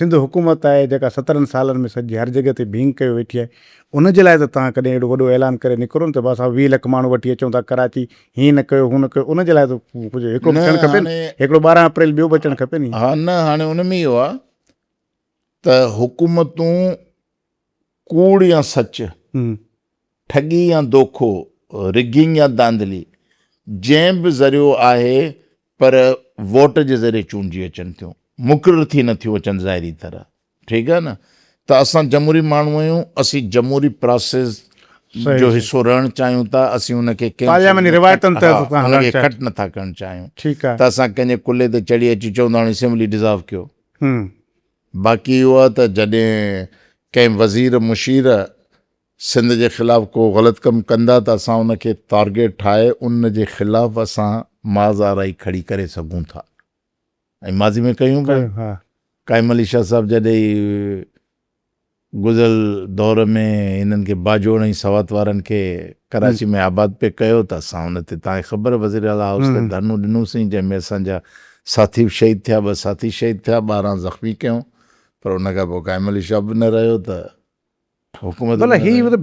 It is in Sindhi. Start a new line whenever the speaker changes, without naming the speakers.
سنڌ حڪومت آهي جيڪا سترهن سالن ۾ سڄي هر جڳهه تي ڀينگ ڪيو ويٺي آهي ان جي لاء ته توهان ڪڏهن اهڙو وڏو اعلان ڪري نڪرو نه ته بس اسان 20 لک ماڻهو وٺي اچون ٿا ڪراچي هيئن نه ڪيو هون نه ڪيو ان جي لاء ته ڪجهه هڪڙو به
نه
ٿيڻ کپي نه
هاڻي
هڪڙو 12 اپريل ٻيو به اچڻ کپي ني.
ها نه هاڻي ان ۾ اهو آهي ته حڪومتون ڪوڙ يا سچ، ٺڳي يا دوکو، رگنگ يا دانڌلي جنهن به ذريعو آهي پر ووٽ جي ذريعي چونڊجي اچن ٿيون مقرر ٿي نه ٿيون اچن ظاهري طرح ٺيڪ آهي نه ته اسان جمهوري ماڻهو آهيون اسين جمهوري پراسيس جو حصو رهڻ چاهيون ٿا اسين ان کي
پارلياماني روايتن تحت
ان کي ڪٽ نٿا ڪرڻ چاهيون
ٺيڪ آهي
ته اسان ڪنهن جي ڪلهي تي چڙهي اچي چئون ته هاڻي اسيمبلي ڊزالو ڪيو باقي اهو آهي ته جڏهن ڪنهن وزير مشير سنڌ جي خلاف ڪو غلط ڪم ڪندا ته اسان ان کي ٽارگيٽ ٺاهي ان جي خلاف اسان معاذ آرائي کڙي ڪري سگهون ٿا ۽ ماضي ۾ ڪيون به. قائم علي شاهه صاحب جڏهن گذريل دور ۾ هنن کي باجوڙ ۽ سوات وارن کي ڪراچي ۾ آباد پئي ڪيو ته اسان ان تي توهان کي خبر وزير اعليٰ هائوس تي ڌرڻو ڏنوسين جنهن ۾ اسان جا ساٿي به شهيد ٿيا ٻه ساٿي شهيد ٿيا 12 زخمي ڪيون پر ان کان پوء قائم علي شاهه به نه رهيو ته حڪومت
به نه رهي.